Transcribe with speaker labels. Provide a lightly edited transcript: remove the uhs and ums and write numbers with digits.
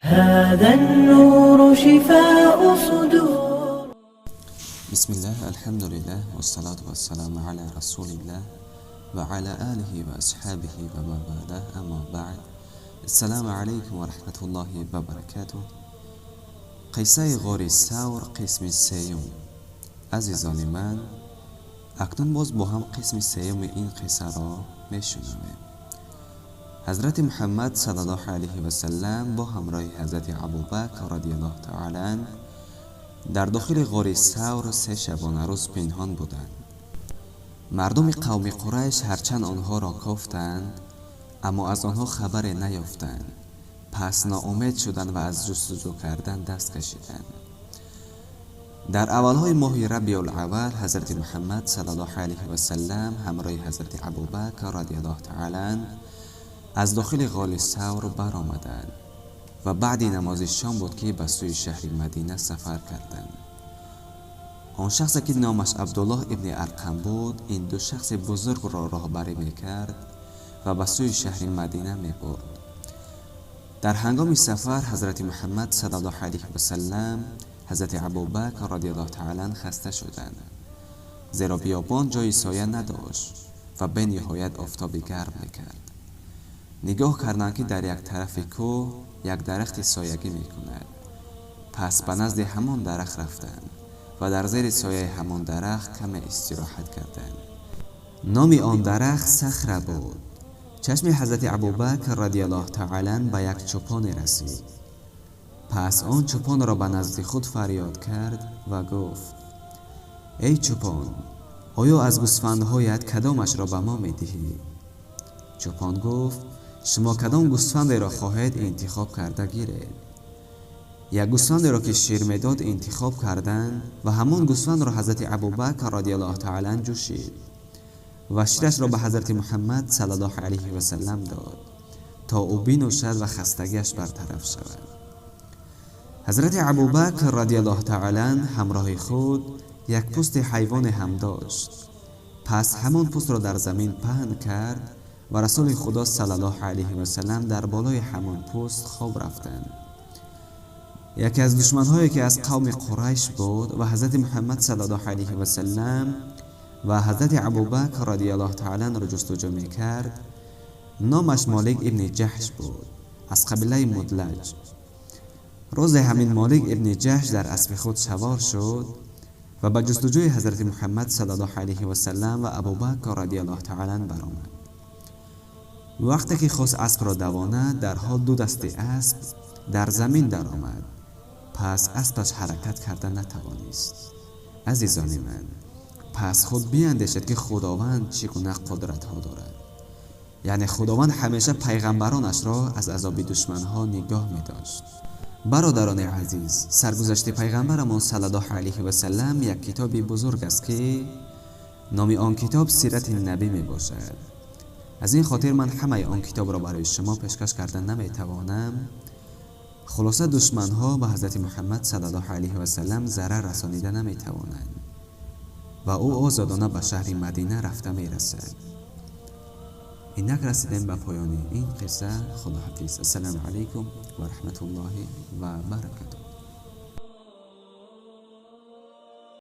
Speaker 1: هذا النور شفاء صدور.
Speaker 2: Бисмиллаҳ, алҳамдулиллаҳ, вассалату вассаламу ала расулиллаҳ ва ала алиҳи ва асҳобиҳи ва ман валаҳ, аммо баъд. Ассалому алайкум ва раҳматуллоҳи ва баракатуҳ. Қиссаи ғори Савр, қисми сеюм. Азизони ман, акнун боз бо ҳам қисми сеюми ин қиссаро мешунавем. Ҳазрати Муҳаммад саллаллоҳу алайҳи васаллам бо ҳамроҳи ҳазрати Абубакр радиаллоҳу таала ан дар дохили ғори Савр 3 шабонарӯз пинҳон буданд. Мардуми қавми Қурайш ҳарчанд онҳоро кофтанд, аммо аз онҳо хабаре наёфтанд. Пас ноумед шуданд ва аз ҷустуҷӯ кардан даст кашиданд. Дар аввалҳои моҳи Рабиулаввал ҳазрати Муҳаммад саллаллоҳу алайҳи васаллам ҳамроҳи ҳазрати Абубакр радиаллоҳу таала ан аз дохили ғори Савр баромаданд ва баъди намози шом буд, ки ба сӯи шаҳри Мадина сафар карданд. Он шахсе, ки номаш Абдуллоҳ ибни Арқам буд, ин ду шахси бузургро роҳбарӣ мекард ва ба сӯи шаҳри Мадина мебурд. Дар ҳангоми сафар ҳазрати Муҳаммад саллаллоҳу алайҳи васаллам, ҳазрати Абубакр радиаллоҳу таала ан хаста шуданд, зеро биёбон ҷои соя надошт ва бениҳоят офтоби гарм мекард. Нигоҳ карданд, ки дар як тарафи кӯҳ як дарахти соягӣ мекунад. Пас ба назди ҳамон дарахт рафтанд ва дар зери сояи ҳамон дарахт каме истироҳат карданд. Номи он дарахт Сахра буд. Чашми ҳазрати Абубакр радиаллоҳу таала ан ба як чӯпоне расид. Пас он чӯпонро ба назди худ фарёд кард ва гуфт: «Эй чӯпон, оё аз гӯсфандҳоят кадомашро ба мо медиҳӣ?» Чӯпон гуфт: «Шумо кадом гӯсфандеро хоҳед, интихоб карда гиред». Як гӯсфандеро, ки шир медод, интихоб карданд ва ҳамон гӯсфандро ҳазрати Абубакр радиаллоҳу таала ан ҷӯшид ва ширашро ба ҳазрати Муҳаммад саллаллоҳу алайҳи васаллам дод, то ӯ бинӯшад ва хастагиаш бартараф шавад. Ҳазрати Абубакр радиаллоҳу таала ан ҳамроҳи худ як пӯсти ҳайвоне ҳам дошт. Пас ҳамон пӯстро дар замин паҳн кард ва Расули Худо саллаллоҳу алайҳи васаллам дар болои ҳамон пӯст хоб рафтанд. Яке аз душманҳое, ки аз қавми Қурайш буд ва ҳазрати Муҳаммад саллаллоҳу алайҳи васаллам ва ҳазрати Абубакр радиаллоҳу таала анро ҷустуҷӯ мекард, номаш Молик ибни Ҷаҳш буд, аз қабилаи Мудлаҷ. Рӯзе ҳамин Молик ибни Ҷаҳш дар аспи худ савор шуд ва ба ҷустуҷӯи ҳазрати Муҳаммад саллаллоҳу алайҳи васаллам ва Абубакр радиаллоҳу таала ан баромад. Вақте ки хост аспро давонад, дарҳол ду дасти асп дар замин даромад. Пас аспаш ҳаракат карда натавонист. Азизони ман, пас худ биандешед, ки Худованд чӣ гуна қудратҳо дорад. Яъне Худованд ҳамеша пайғамбаронашро аз азоби душманҳо нигоҳ медошт. Бародарони азиз, саргузашти пайғамбарамон саллаллоҳу алайҳи васаллам як китоби бузург аст, ки номи он китоб Сирати Набӣ мебошад. Аз ин хотир ман ҳамаи он китобро барои шумо пешкаш карда наметавонам. Хулоса, душманҳо ба ҳазрати Муҳаммад саллаллоҳу алайҳи васаллам зарар расонида наметавонанд ва ӯ озодона ба шаҳри Мадина рафта мерасад. Инак расидем ба поёни ин қисса. Худоҳафиз. Ассалому алайкум ва раҳматуллоҳи ва баракатуҳ.